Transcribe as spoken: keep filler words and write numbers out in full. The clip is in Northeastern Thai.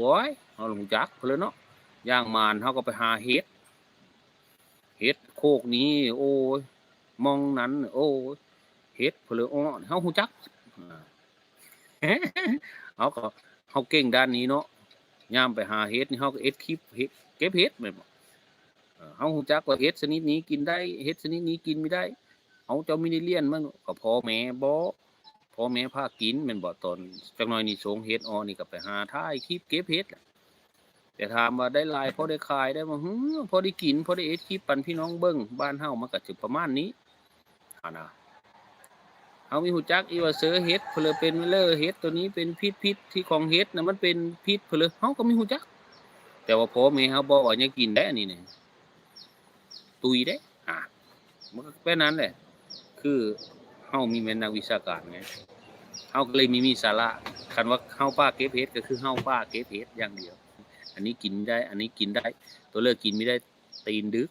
โอ้ย เฮารู้จักเพิ่นเลยเนาะ อย่างหมานเฮาก็ไปหาเห็ด เห็ดโคกนี้ โอ้ย มองนั้น โอ้ย เห็ดเพิ่นเลยอ้อ เฮารู้จัก อ่า เฮาก็ เฮาเก่งด้านนี้เนาะ ยามไปหาเห็ดนี่เฮาก็เฮ็ดคลิป เฮ็ด เก็บเห็ดแม่นบ่ เอ่อ เฮารู้จักว่าเห็ดชนิดนี้กินได้ เห็ดชนิดนี้กินไม่ได้ เฮาเจ้ามีได้เรียนมัน ก็พ่อแม่บอก พ่อแม่พากินแม่นบ่ ตอนจักหน่อยนี่สงเห็ดออกนี่ก็ไปหาถ่ายคลิปเก็บเห็ดแหละ แต่ถามว่าได้หลายพอได้ขายได้บ่ หือ พอได้กิน พอได้เฮ็ดคลิปปันพี่น้องเบิ่ง บ้านเฮามันก็สิประมาณนี้ หั้นนะ เฮามีฮู้จักอีว่าเซอเห็ดเพิ่นเลยเป็นเมลอ เห็ดตัวนี้เป็นพิษ พิษที่ของเห็ดน่ะมันเป็นพิษเพิ่นเลย เฮาก็มีฮู้จัก แต่ว่าพ่อแม่เฮาบอกว่าอย่ากินได้อันนี้นี่ ตุยเด้ อ่ะ มันก็แค่นั้นแหละ คือเฮามีแม่นนักวิชาการไง เฮาก็เลยมี มีสาระ คันว่าเฮาป้าเก็บเห็ดก็คือเฮาป้าเก็บเห็ดอย่างเดียว อันนี้กินได้ อันนี้กินได้ ตัวเลือกกินไม่ได้ ตีนดึก